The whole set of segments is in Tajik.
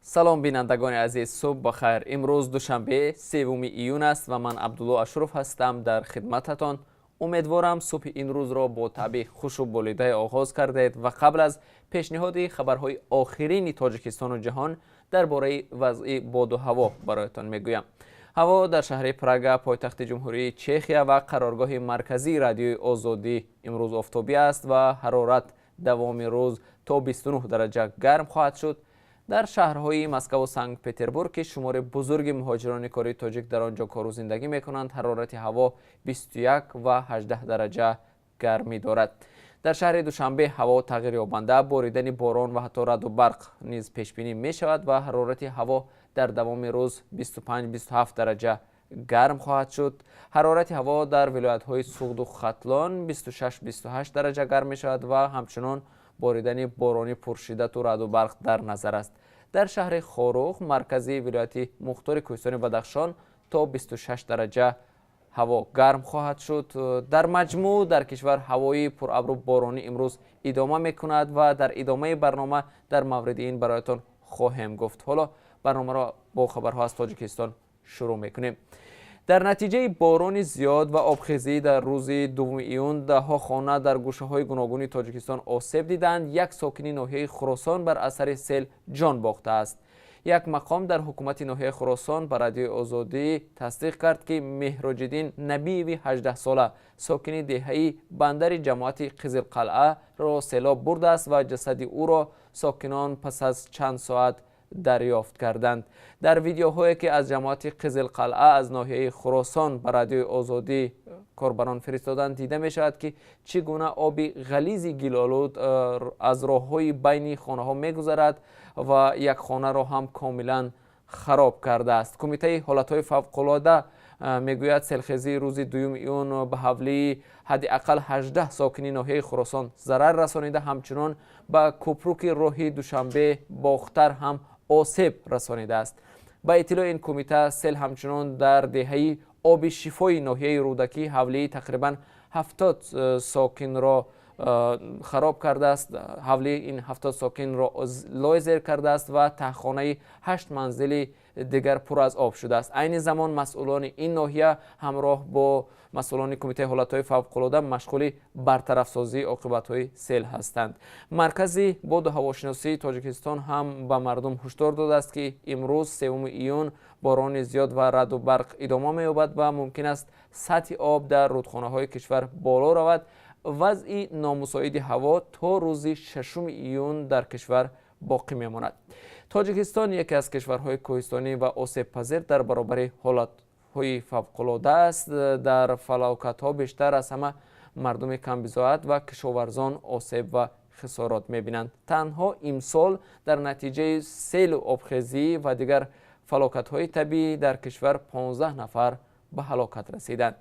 Салом, бинандагони азиз, субҳ бахайр. Имрӯз душанбе, 3 июн аст ва ман Абдулло Ашуров ҳастам дар хидмататон. Умедворам, субҳи ин рӯзро бо табъи хушу болидае оғоз кардед ва қабл аз пешниҳоди хабарҳои охирини Тоҷикистону ҷаҳон дар бораи вазъи боду ҳаво бароятон мегӯям. Ҳаво дар шаҳри Прага, пойтахти Ҷумҳурии Чехия ва қароргоҳи марказии Радиои Озодӣ, имрӯз офтобӣ аст ва ҳарорат давоми рӯз то 29 дараҷа гарм хоҳад шуд. Дар шаҳрҳои Москаву Санкт Петербург, ки шумори бузурги муҳоҷирони кории тоҷик дар он ҷо кору зиндагӣ мекунанд, ҳарорати ҳаво 21 ва 18 дараҷа гармӣ дорад. Дар шаҳри Душанбе ҳаво тағйирёбанда, боридани борон ва ҳатто раъду барқ низ пешбинӣ мешавад ва ҳарорати ҳаво дар давоми рӯз 25-27 дараҷа гарм хоҳад шуд. Ҳарорати ҳаво дар вилоятҳои Суғду Хатлон 26-28 дараҷа гарм мешавад ва ҳамчунон боридани борони пуршиддату раъду барқ дар назар аст. Дар шаҳри Хоруғ, маркази вилояти мухтори Кӯҳистони Бадахшон, то 26 дараҷа ҳаво гарм хоҳад шуд. Дар маҷмӯъ дар кишвар ҳавои пурабру боронӣ имрӯз идома мекунад ва дар идомаи барнома дар мавриди ин бароятон хоҳем гуфт. Ҳоло барномаро бо хабарҳо аз Тоҷикистон шурӯъ мекунем. Дар натиҷаи борони зиёд ва обхезӣ дар рӯзи 2 июн даҳҳо хона дар гӯшаҳои гуногуни Тоҷикистон осеб диданд. Як сокини ноҳияи Хуросон бар асари сел ҷон бохтааст. Як мақом дар ҳукумати ноҳияи Хуросон ба Радиои Озодӣ тасдиқ кард, ки Меҳроҷиддин Набиеви 18сола, сокини деҳаи Бандари ҷамоати Қизилқалъаро селоб бурдааст ва ҷасади ӯро сокинон пас аз чанд соат дарёфт карданд. Дар видеоҳое, ки аз ҷамоати Қизилқалъа аз ноҳияи Хуросон ба Радиои Озодӣ корбарон фиристоданд, дида мешавад, ки чӣ гуна оби ғализи гилолуд аз роҳҳои байни хонаҳо мегузарад ва як хонаро ҳам комилан хароб кардааст. Кумитаи ҳолатҳои фавқулода мегӯяд, селхезии рӯзи 2 июн ба ҳавлии ҳадди ақал 18 сокини ноҳияи Хуросон зарар расонида, ҳамчунон ба кӯпруки роҳи Душанбе Бохтар ҳам осеб расонидааст. Ба иттилои ин кумита, сел ҳамчунон дар деҳаи Оби Шифои ноҳияи Рӯдакӣ ҳавлии тақрибан 70 сокинро хароб кардааст. Ҳавлии ин 70 сокинро лой зер кардааст ва таҳхонаи ҳашт манзили дигар пур аз об шудааст. Айни замон масъулони ин ноҳия ҳамроҳ бо масъулони Кумитаи ҳолатҳои фавқулода машғули бартарафсозии оқибатҳои сел ҳастанд. Маркази боду ҳавошиносии Тоҷикистон ҳам ба мардум ҳушдор додааст, ки имрӯз, 3 июн, борони зиёд ва раъду барқ идома меёбад ва мумкин аст сатҳи об дар рудхонаҳои кишвар боло равад. Вазъи номусоиди ҳаво то рӯзи 6 июн дар кишвар боқӣ мемонад. Тоҷикистон яке аз кишварҳои кӯҳистонӣ ва осебпазир дар баробари ҳолатҳои фавқулода аст. Дар фалокатҳо бештар аз ҳама мардуми камбизоат ва кишоварзон осеб ва хисорот мебинанд. Танҳо имсол дар натиҷаи селу обхезӣ ва дигар фалокатҳои табиӣ дар кишвар 15 нафар ба ҳалокат расиданд.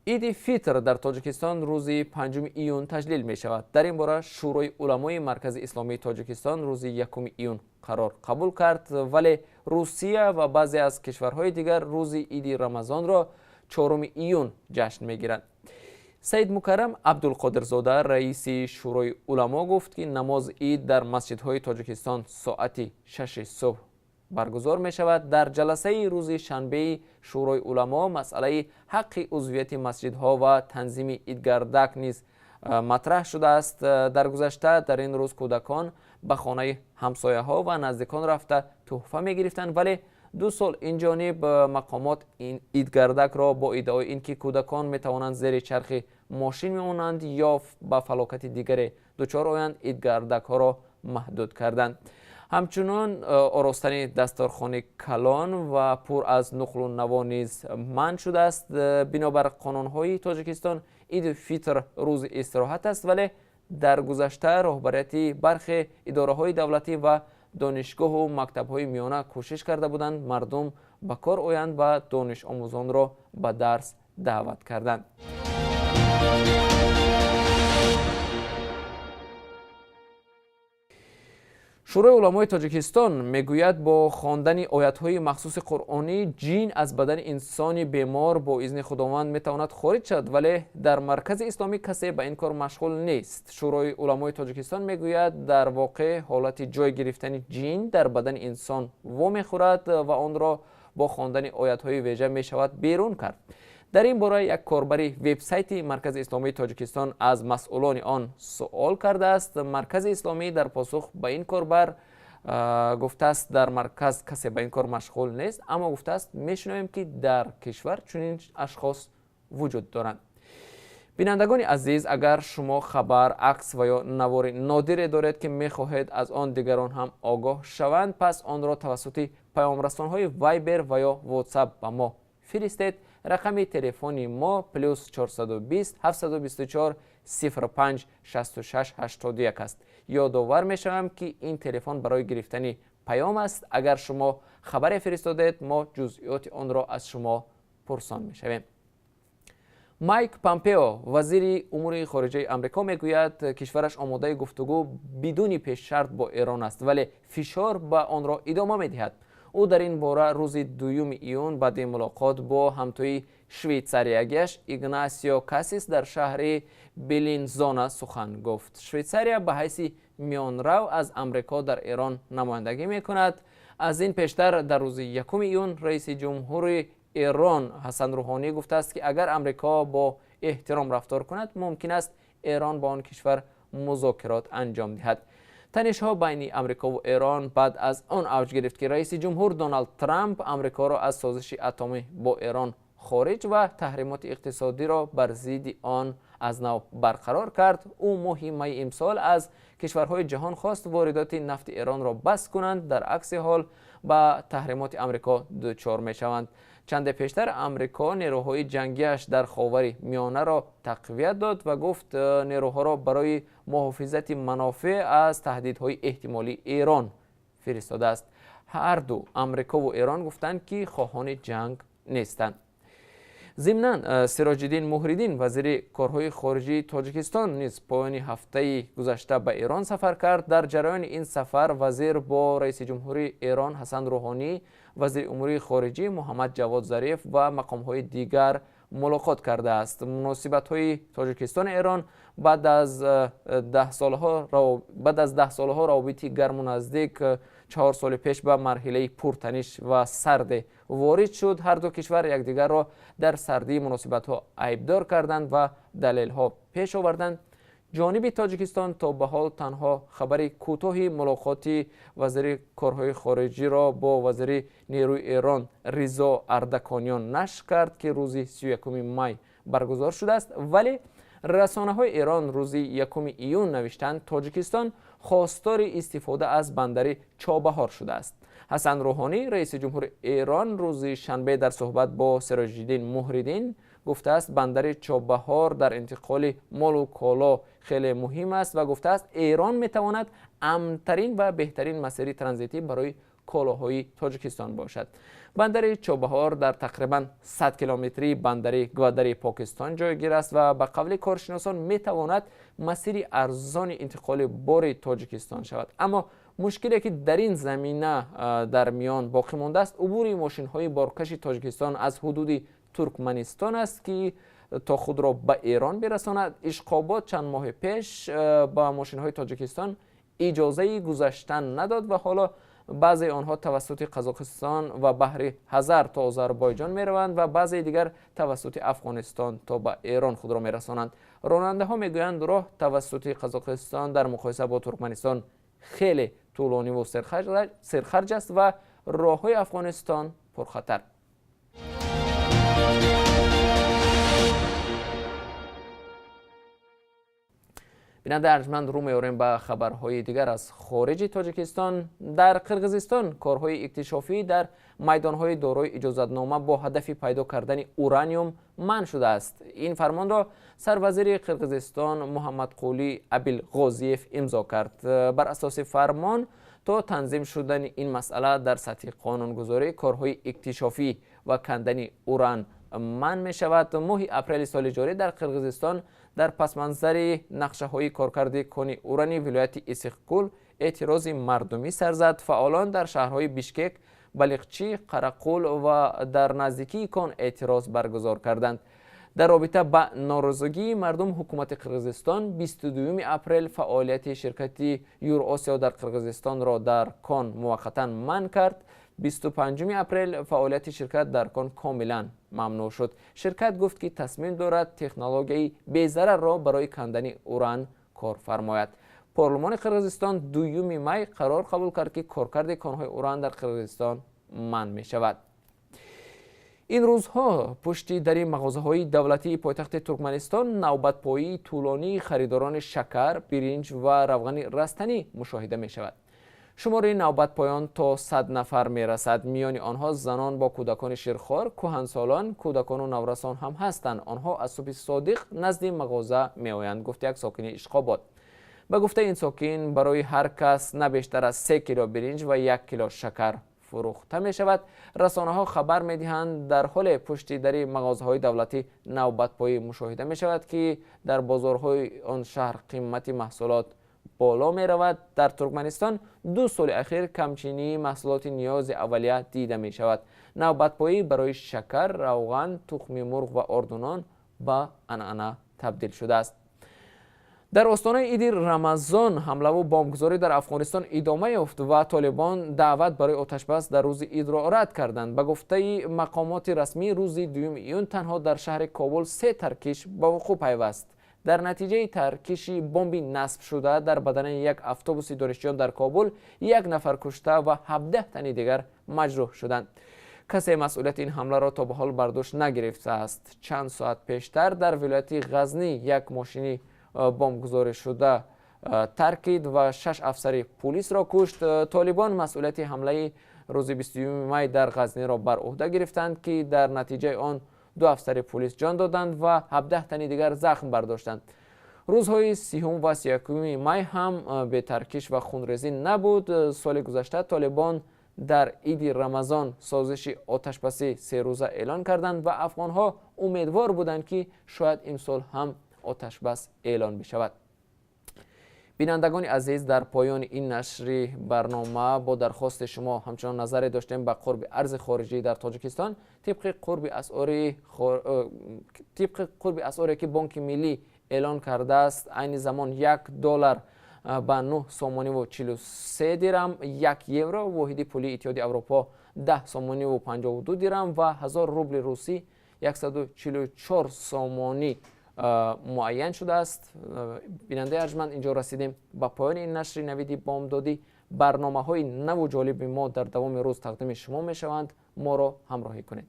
Иди Фитр дар Тоҷикистон рӯзи 5 июн таҷлил мешавад. Дар ин бора Шӯрои уламои Маркази исломии Тоҷикистон рӯзи 1 июн қарор қабул кард, вале Русия ва баъзе аз кишварҳои дигар рӯзи иди Рамазонро 4 июн ҷашн мегиранд. Саид Мукаррам Абдулқодирзода, раиси Шӯрои уламо, гуфт, ки намози ид дар масҷидҳои Тоҷикистон соати 6 субҳ баргузор мешавад. Дар ҷаласаи рӯзи шанбеи Шӯрои уламо масъалаи ҳаққи узвияти масҷидҳо ва танзими идгардак низ матраҳ шудааст. Дар гузашта дар ин рӯз кӯдакон ба хонаи ҳамсояҳо ва наздикон рафта тӯҳфа мегирифтанд, вале 2 сол ин ҷониб мақомот идгардакро бо иддаои ин ки кӯдакон метавонанд зери чархи мошин мемонанд ё ба фалокати дигаре дучор оянд, идгардакҳоро маҳдуд карданд. Ҳамчунон оростани дасторхони калон ва пур аз нуқлу наво низ манъ шудааст. Бинобар қонунҳои Тоҷикистон, иди Фитр рӯзи истироҳат аст, вале дар гузашта роҳбарияти бархе идораҳои давлатӣ ва донишгоҳу мактабҳои миёна кӯшиш карда буданд, мардум ба кор оянд ва донишомӯзонро ба дарс даъват карданд. Шӯрои уламои Тоҷикистон мегӯяд, бо хондани оятҳои махсуси қуръонӣ ҷин аз бадани инсони бемор бо изни Худованд метавонад хориҷ шавад, вале дар Маркази Исломӣ касе ба ин кор машғул нест. Шӯрои уламои Тоҷикистон мегӯяд, дар воқеъ ҳолати ҷой гирифтани ҷин дар бадани инсон вомехӯрад ва онро бо хондани оятҳои вежа мешавад берун кард. Дар ин бора як корбари вебсайти Маркази Исломии Тоҷикистон аз масъулони он суол кардааст. Маркази Исломӣ дар посух ба ин корбар гуфтааст, дар марказ касе ба ин кор машғул нест, аммо гуфтааст, мешунавем, ки дар кишвар чунин ашхос вуҷуд доранд. Бинандагони азиз, агар шумо хабар, акс ва ё навори нодире доред, ки мехоҳед аз он дигарон ҳам огоҳ шаванд, пас онро тавассути паёмрасонҳои Вайбер ва ё Ватсап ба мо фиристед. Рақами телефони мо +420 724 05 66 81 аст. Ёдовар мешавам, ки ин телефон барои гирифтани паём аст. Агар шумо хабаре фиристодед, мо ҷузъиёти онро аз шумо пурсон мешавем. Майк Помпео, вазири умури хориҷаи Амрико, мегӯяд, кишвараш омодаи гуфтугӯ бидуни пешшарт бо Эрон аст, вале фишор ба онро идома медиҳад. Ӯ дар ин бора рӯзи 2 июн баъди мулоқот бо ҳамтои швейтсариягиаш Игнасио Кассис дар шаҳри Белинзона сухан гуфт. Швейтсария ба ҳайси миёнрав аз Амрико дар Эрон намояндагӣ мекунад. Аз ин пештар дар рӯзи 1 июн раиси ҷумҳури Эрон Ҳасан Рӯҳонӣ гуфтааст, ки агар Амрико бо эҳтиром рафтор кунад, мумкин аст Эрон бо он кишвар музокирот анҷом диҳад. Танишҳо байни Амрикову Эрон баъд аз он авҷ гирифт, ки раиси ҷумҳур Доналд Трамп Амрикоро аз созиши атомӣ бо Эрон хориҷ ва таҳримоти иқтисодиро бар зидди он аз нав барқарор кард. Ӯ моҳи майи имсол аз кишварҳои ҷаҳон хост, воридоти нафти Эронро бас кунанд, дар акси ҳол ба таҳримоти Амрико дучор мешаванд. Чанде пештар Амрико нерӯҳои ҷангиаш дар Ховари Миёнаро тақвият дод ва гуфт, нерӯҳоро барои муҳофизати манофеъ аз таҳдидҳои эҳтимолии Эрон фиристодааст. Ҳарду Амрикову Эрон гуфтанд, ки хоҳони ҷанг нестанд. Зимнан, Сироҷиддин Муҳриддин, вазири корҳои хориҷии Тоҷикистон, низ поёни ҳафтаи гузашта ба Эрон сафар кард. Дар ҷараёни ин сафар вазир бо раиси ҷумҳури Эрон Ҳасан Рӯҳонӣ, вазири умури хориҷӣ Муҳаммад Ҷавод Зариф ва мақомҳои дигар мулоқот кардааст. Муносибатҳои Тоҷикистону Эрон баъд аз 10 солаҳо равобити гарму наздик 4 соли пеш ба марҳилаи пуртаниш ва сарде ворид шуд. Ҳарду кишвар якдигарро дар сардии муносибатҳо айбдор карданд ва далелҳо пеш оварданд. Ҷониби Тоҷикистон то ба ҳол танҳо хабари кӯтоҳи мулоқоти вазири корҳои хориҷиро бо вазири нерӯи Эрон Ризо Ардакониён нашр кард, ки рӯзи 31 май баргузор шудааст. Вале расонаҳои Эрон рӯзи 1 июн навиштанд, Тоҷикистон хостори истифода аз бандари Чобаҳор шудааст. Ҳасан Рӯҳонӣ, раиси ҷумҳури Эрон, рӯзи шанбе дар суҳбат бо Сироҷиддин Муҳриддин гуфтааст, бандари Чобаҳор дар интиқоли молу коло хеле муҳим аст ва гуфтааст, Эрон метавонад амнтарин ва беҳтарин масири транзитӣ барои колоҳои Тоҷикистон бошад. Бандари Чобаҳор дар тақрибан 100 километрии бандари Гвадари Покистон ҷойгир аст ва ба қавли коршиносон метавонад масири арзони интиқоли бори Тоҷикистон шавад. Аммо мушкиле, ки дар ин замина дар миён боқӣ мондааст, убури мошинҳои боркаши Тоҷикистон аз ҳудуди Туркманистон аст, ки то худро ба Эрон бирасонад. Ишқобод чанд моҳи пеш ба мошинҳои Тоҷикистон иҷозаи гузаштан надод ва ҳоло баъзеи онҳо тавассути Қазоқистон ва баҳри Ҳазар то Озарбойҷон мераванд ва баъзеи дигар тавассути Афғонистон то ба Эрон худро мерасонанд. Ронандаҳо мегӯянд, роҳ тавассути Қазоқистон дар муқоиса бо Туркманистон хеле тӯлониву серхарҷ аст ва роҳҳои Афғонистон пурхатар. Бинандаи арҷманд, рӯ меорем ба хабарҳои дигар аз хориҷи Тоҷикистон. Дар Қирғизистон корҳои иктишофӣ дар майдонҳои дорои иҷозатнома бо ҳадафи пайдо кардани ураниум манъ шудааст. Ин фармонро сарвазири Қирғизистон Муҳаммадқулӣ Абилғозиев имзо кард. Бар асоси фармон, то танзим шудани ин масъала дар сатҳи қонунгузорӣ, корҳои иктишофӣ ва кандани уран манъ мешавад. Моҳи апрели соли ҷорӣ дар Қирғизистон дар пасманзари нақшаҳои коркарди кони урани вилояти Исиқкул Эътирози мардумӣ сар зад. Фаъолон дар шаҳрҳои Бишкек, Балиқчӣ, Қарақул ва дар наздикии кон эътироз баргузор карданд. Дар робита ба норозигии мардум ҳукумати Қирғизистон 22 апрел фаъолияти ширкати Юросиё дар Қирғизистонро дар кон муваққатан манъ кард. 25 апрел фаъолияти ширкат дар кон комилан мамнӯъ шуд. Ширкат гуфт, ки тасмим дорад технологияи безарарро барои кандани уран кор фармояд. Парлумони Қирғизистон 2 май қарор қабул кард, ки коркарди конҳои уран дар Қирғизистон манъ мешавад. Ин рӯзҳо пушти дари мағозаҳои давлатии пойтахти Туркманистон навбатпоии тӯлонии харидорони шакар, биринҷ ва равғани растанӣ мушоҳида мешавад. Шумори навбатпоён то 100 нафар мерасад. Миёни онҳо занон бо кӯдакони ширхор, кӯҳансолон, кӯдакону наврасон ҳам ҳастанд. Онҳо аз субҳи содиқ назди мағоза меоянд, гуфт як сокини Ишқобод. Ба гуфтаи ин сокин, барои ҳар кас на бештар аз 3 кило биринҷ ва 1 кило шакар фурӯхта мешавад. Расонаҳо хабар медиҳанд, дар ҳоле пушти дари мағозаҳои давлатӣ навбатпоӣ мушоҳида мешавад, ки дар бозорҳои он шаҳр қимати маҳсулот боло меравад. Дар Туркманистон 2 соли ахир камчинии маҳсулоти ниёзи аввалия дида мешавад. Навбатпоӣ барои шакар, равған, тухми мурғ ва ордунон ба анъана табдил шудааст. Дар остонаи иди Рамазон ҳамлаву бомбгузорӣ дар Афғонистон идома ёфт ва Толибон даъват барои оташбас дар рӯзи идро рад карданд. Ба гуфтаи мақомоти расмӣ, рӯзи 2 июн танҳо дар шаҳри Кобул се таркиш ба вуқӯъ пайваст. Дар натиҷаи таркиши бомби насбшуда дар бадани як автобуси донишҷӯён дар Кобул як нафар кушта ва 17 тани дигар маҷрӯҳ шуданд. Касе масъулияти ин ҳамларо то ба ҳол бар дӯш нагирифтааст. Чанд соат пештар дар вилояти Ғазнӣ як мошини бомбгузоришуда таркид ва шаш афсари пулисро кушт. Толибон масъулияти ҳамлаи рӯзи 20 май дар Ғазниро бар ӯҳда гирифтанд, ки дар натиҷаи он ду афсари пулис ҷон доданд ва 17 тани дигар захм бардоштанд. Рӯзҳои 30-ум ва 31-уми май ҳам бетаркиш ва хунрезӣ набуд. Соли гузашта Толибон дар иди Рамазон созиши оташбаси серӯза эълон карданд ва афғонҳо умедвор буданд, ки шояд имсол ҳам оташбас эълон бишавад. Бинандагони азиз, дар поёни ин нашри барнома бо дархости шумо ҳамчунон назаре доштем ба қурби арзи хориҷӣ дар Тоҷикистон. Тибқи қурби асъоре, ки Бонки Миллӣ эълон кардааст, айни замон 1 доллар ба 9 сомониву 43 дирам, 1 евро, воҳиди пулии Иттиҳоди Аврупо, 10 сомониву 52 дирам ва 1000 рубли русӣ 144 сомонӣ муайян шудааст. Бинандаи арҷманд, инҷо расидем ба поёни ин нашри Навиди бомдодӣ. Барномаҳои наву ҷолиби мо дар давоми рӯз тақдими шумо мешаванд. Моро ҳамроҳӣ кунед.